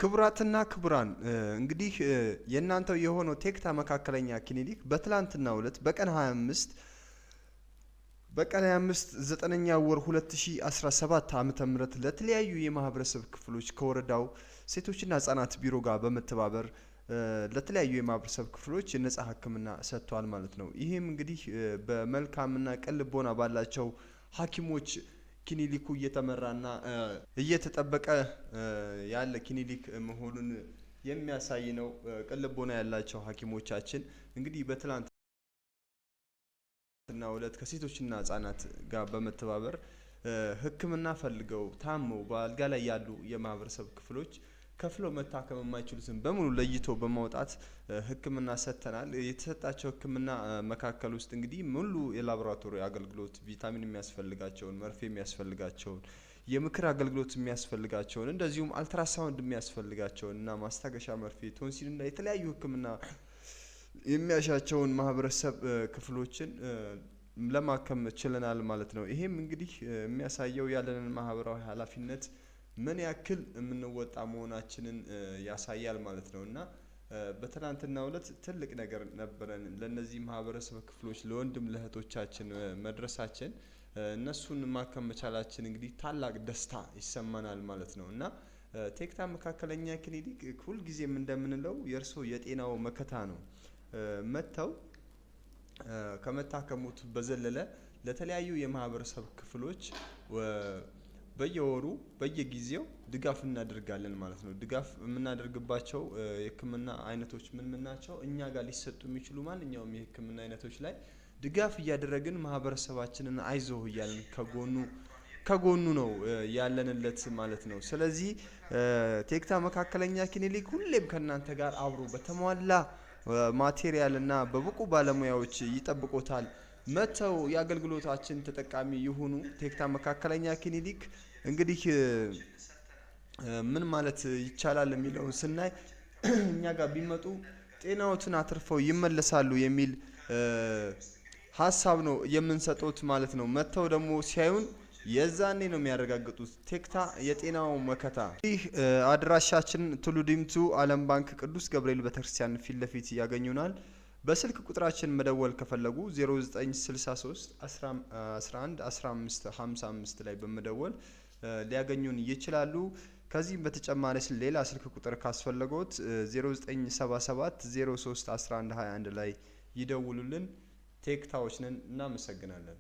ክቡራትና ክቡራን፣ እንግዲህ የእናንተው የሆነው ቴክታ መካከለኛ ክሊኒክ በትላንትናው ዕለት በቀን 25 በቀን 25 9ኛ ወር 2017 ዓ.ም. ለተለያዩ የማህበረሰብ ክፍሎች ከወረዳው ሴቶችና ህጻናት ቢሮ ጋር በመተባበር ለተለያዩ የማህበረሰብ ክፍሎች የነጻ ሕክምና ሰጥቷል ማለት ነው። ይህም እንግዲህ በመልካምና ቅን ልቦና ባላቸው ሐኪሞች ክሊኒኩ እየተመራና እየተጠበቀ ያለ ክሊኒክ መሆኑን የሚያሳይ ነው። ቅን ልቦና ያላቸው ሐኪሞቻችን እንግዲህ በትላንትናው ዕለት ከሴቶችና ህጻናት ጋር በመተባበር ሕክምና ፈልገው ታመው በአልጋ ላይ ያሉ የማህበረሰብ ክፍሎች ከፍለው መታከም የማይችሉትን በሙሉ ለይቶ በማውጣት ሕክምና ሰጥተናል። የተሰጣቸው ሕክምና መካከል ውስጥ እንግዲህ ሙሉ የላቦራቶሪ አገልግሎት፣ ቪታሚን የሚያስፈልጋቸውን፣ መርፌ የሚያስፈልጋቸውን፣ የምክር አገልግሎት የሚያስፈልጋቸውን፣ እንደዚሁም አልትራሳውንድ የሚያስፈልጋቸውን እና ማስታገሻ መርፌ፣ ቶንሲል እና የተለያዩ ሕክምና የሚያሻቸውን ማህበረሰብ ክፍሎችን ለማከም ችለናል ማለት ነው። ይሄም እንግዲህ የሚያሳየው ያለንን ማህበራዊ ኃላፊነት ምን ያክል የምንወጣ መሆናችንን ያሳያል ማለት ነው። እና በትናንትናው ዕለት ትልቅ ነገር ነበረን ለእነዚህ ማህበረሰብ ክፍሎች ለወንድም ለእህቶቻችን መድረሳችን፣ እነሱን ማከም መቻላችን እንግዲህ ታላቅ ደስታ ይሰማናል ማለት ነው። እና ቴክታ መካከለኛ ክሊኒክ ሁልጊዜም እንደምንለው የእርስዎ የጤናው መከታ ነው። መጥተው ከመታከሙት በዘለለ ለተለያዩ የማህበረሰብ ክፍሎች በየወሩ በየጊዜው ድጋፍ እናደርጋለን ማለት ነው። ድጋፍ የምናደርግባቸው የህክምና አይነቶች ምን ምን ናቸው? እኛ ጋር ሊሰጡ የሚችሉ ማንኛውም የህክምና አይነቶች ላይ ድጋፍ እያደረግን ማህበረሰባችንን አይዞህ እያልን ከጎኑ ነው ያለንለት ማለት ነው። ስለዚህ ቴክታ መካከለኛ ክሊኒክ ሁሌም ከእናንተ ጋር አብሮ በተሟላ material እና በብቁ ባለሙያዎች ይጠብቆታል። መጥተው የአገልግሎታችን ተጠቃሚ ይሁኑ። ቴክታ መካከለኛ ክሊኒክ እንግዲህ ምን ማለት ይቻላል የሚለውን ስናይ እኛ ጋር ቢመጡ ጤናዎትን አትርፈው ይመለሳሉ የሚል ሀሳብ ነው የምንሰጡት ማለት ነው። መጥተው ደግሞ ሲያዩን የዛኔ ነው የሚያረጋግጡት። ቴክታ የጤናው መከታ። ይህ አድራሻችን ቱሉ ዲምቱ ዓለም ባንክ ቅዱስ ገብርኤል ቤተክርስቲያን ፊት ለፊት ያገኙናል። በስልክ ቁጥራችን መደወል ከፈለጉ 0963 11 15 55 ላይ በመደወል ሊያገኙን ይችላሉ። ከዚህም በተጨማሪ ሌላ ስልክ ቁጥር ካስፈለገዎት 0977 03 11 21 ላይ ይደውሉልን። ቴክታዎች ነን። እናመሰግናለን።